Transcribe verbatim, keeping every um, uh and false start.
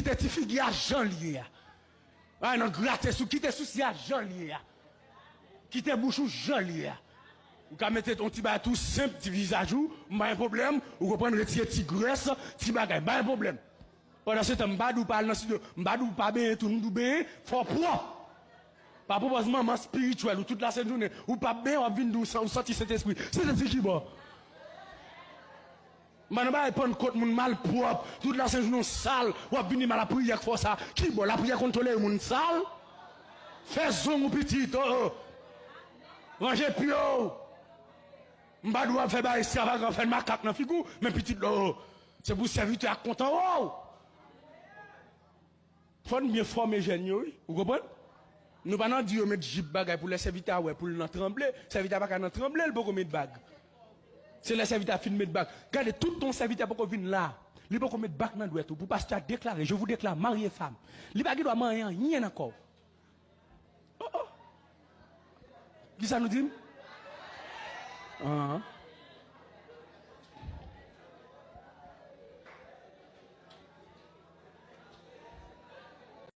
Kite ti figi a jan l ye a. Ay, nan grate sou, kite sousi a jan l ye a. Kite bouch ou jan l ye a. Ou ka mete yon ti bagay tou senp, ti vizaj ou, m pa gen pwoblèm, ou konprann, retire ti grès, ti bagay, m pa gen pwoblèm. Pandan se tan, m pa di w pa al nan estidyo, m pa di w pa benyen tou, m di w benyen, fò w pwòp. Pa pwopòz manman espirityèl ou tout lasent jounen, ou p ap benyen, w ap vin di w san-, ou santi Sentespri. Sentespri ki bò? M pa nan bagay Pannkòt, moun malpwòp, tout lasent jounen w sal, w ap vin di m al lapriyè k fè w sa. Ki bò? Lapriyè konn tolere moun sal? Fè zong ou pitit, o, o. Ranje pye w. M pa di w ap fè bagay ekstravagan, fè makak nan figi w, men pitit, o, o. Se pou sèvitè a kontan wè w. Fò n byen fòme jèn yo, wi. Ou konprann? Nou pa nan di yo met jip bagay pou lè sèvitè a wè pou l nan tranble. Sèvitè a pa ka nan tranble, l poko met bag. Se lè sèvitè a fin met bag. Gade, tout tan sèvitè a poko vin la, li poko met bag nan dwèt ou. Pou pastè a deklare, je vous déclare mari e fam. Li pa gen dwa manyen anyen nan kò w. Oh, oh. Kisa nou di m? An.